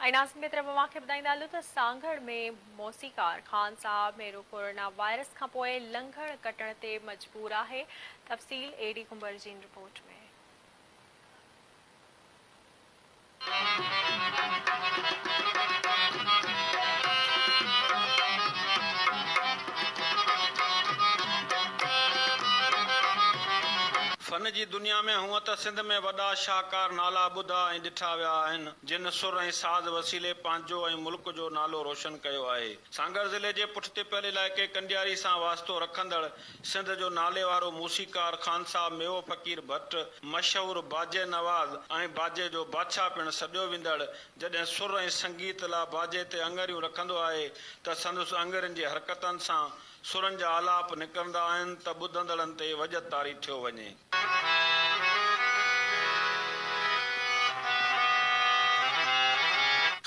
۽ ناظرين ٻئي طرف اوهان کي ٻڌائيندا هلون ته سانگهڙ ۾ موسيقار خان صاحب ميرو ڪورونا وائرس کانپوء لنگهڻ ڪٽڻ تي مجبور آهي تفصيل اي ڊي ڪنڀر جي هن رپورٽ ۾. فن جي دنيا ۾ هونء ته سنڌ ۾ وڏا شاهڪار نالا ٻڌا ۽ ڏٺا ويا آهن، جن سر ۽ ساز وسيلي پنهنجو ۽ ملڪ جو نالو روشن ڪيو آهي. سانگهڙ ضلعي جي پٺتي پيل علائقي ڪنڊياري سان واسطو رکندڙ سنڌ جو ناليوارو موسيقار خانصاحب ميوو فقير ڀٽ، مشهور باجي نواز ۽ باجي جو بادشاهه پڻ سڏيو ويندڙ، جڏهن سر ۽ سنگيت لا باجي تي اڱريون رکندو آهي ته سندس اڱرين جي حرڪتن سان سرن جا آلاپ نڪرندا آهن ته ٻڌندڙن تي وجد طاري ٿيو وڃي.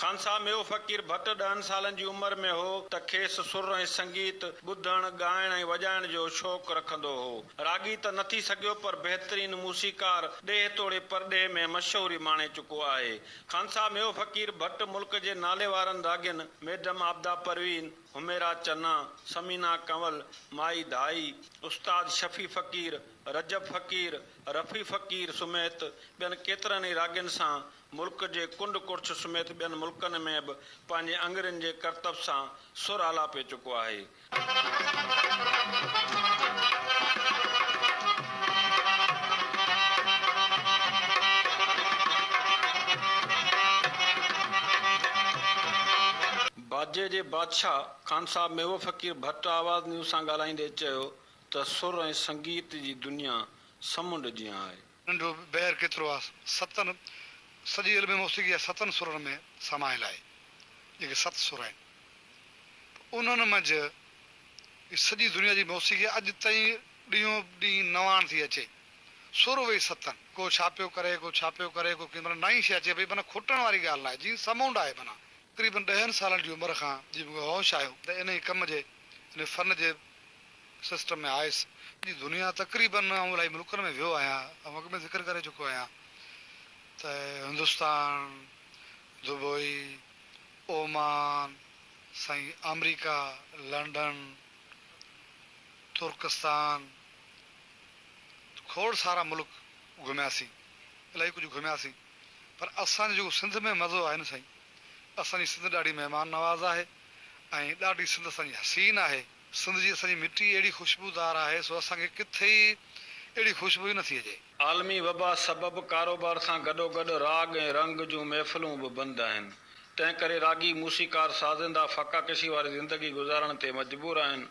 خانصاحب ميو فقير ڀٽ ڏهن سالن جي عمر ۾ هو ته کيس سر ۽ سنگيت ٻڌڻ، ڳائڻ ۽ وڄائڻ جو شوق رکندو هو. راڳي ته نه ٿي سگهيو پر بهترين موسيقار ڏيهه توڙي پرڏيهه ۾ مشهوري ماڻي چڪو آهي. خانصاحب ميو فقير ڀٽ ملڪ جي ناليوارن راڳين ميڊم عابده پروين، حميرا چنا، ثمينه ڪنول، مائي ڌائي، استاد شفيع فقير، رجب فقير، رفيع فقير سميت ٻين ڪيترن ئي راڳين سان ملڪ جي ڪنڊ ڪڙڇ سميت ٻين ملڪن ۾ به پنهنجي اڱرين جي ڪرتب سان سر آلاپي چڪو آهي. باجي جي بادشاهه خان صاحب ميوو فقير ڀٽ آواز نيوز سان ڳالهائيندي چيو ته سر ۽ سنگيت جي دنيا سمنڊ جيان آهي. ننڍو بحر ڪيترو آ ستن سڄي علم موسيقي جا ستن سرن ۾ سمايل آهي جيڪي ست سر آهن ته انهن منجهه هي سڄي دنيا جي موسيقي اڄ تائين ڏينهون ڏينهن نواڻ ٿي اچي سر اهي ئي ستن ڪو ڇا پيو ڪري ڪو ڇا پيو ڪري ڪو ڪيئن معنيٰ نئين شيء اچي پئي معنيٰ کوٽڻ واري ڳالهه ناهي جيئن سمونڊ آهي معنيٰ تقريبن ڏهن سالن جي عمر کان جي مون کي هوش آيو ته انهي ڪم جي انهي فن جي سسٽم ۾ آيس. سڄي دنيا تقريبن آئون الائي ملڪن ۾ ويو آهيان آئون اڳ ۾ ذڪر ڪري چڪو آهيان ته هندستان، دبئي، اومان، سائين آمريڪا، لنڊن، ترڪستان کوڙ سارا ملڪ گهمياسين الائي ڪجهه گهمياسين پر اسان جو جيڪو سنڌ ۾ مزو آهي نه سائين اسان جي سنڌ ڏاڍي مهمان نواز آهي ۽ ڏاڍي سنڌ اسان جي حسين آهي. سنڌ جي اسان جي مٽي اهڙي خوشبودار آهي سو اسان کي ڪٿي ئي اهڙي خوشبو ئي نٿي اچي. عالمي وبا سبب ڪاروبار سان گڏوگڏ راڳ ۽ رنگ جون محفلون به بند آهن، تنهن ڪري راڳي، موسيقار، سازندا فاقاڪشي واري زندگي گذارڻ تي مجبور آهن.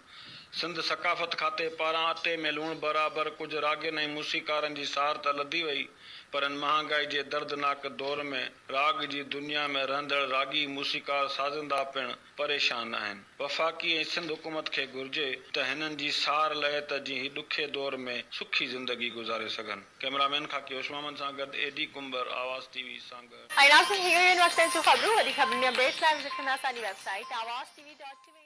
سنڌ ثقافت کاتي پاران اٽي ۾ لوڻ برابر ڪجهه راڳين ۽ موسيقارن جي سار ته لڌي وئي پر هن مهانگائي جي دردناڪ دور ۾ راڳ جي دنيا ۾ رهندڙ راڳي، موسيقار، سازندا پڻ پريشان آهن. وفاقي ۽ سنڌ حڪومت کي گهرجي ته هنن جي سار لهي ته جيئن هي ڏکي دور ۾ سکي زندگي گذاري سگهن. ڪئميرا مين خاڪي هوش محمد سان گڏ اي ڊي ڪنڀر، آواز ٽي وي، سانگهڙ. ۽ ناظرين هي هيون هن وقت تائين جون خبرون وڌيڪ خبرن ۽ اپڊيٽس لاء وزٽ ڪندا اسان جي website Awaz T V dot T V.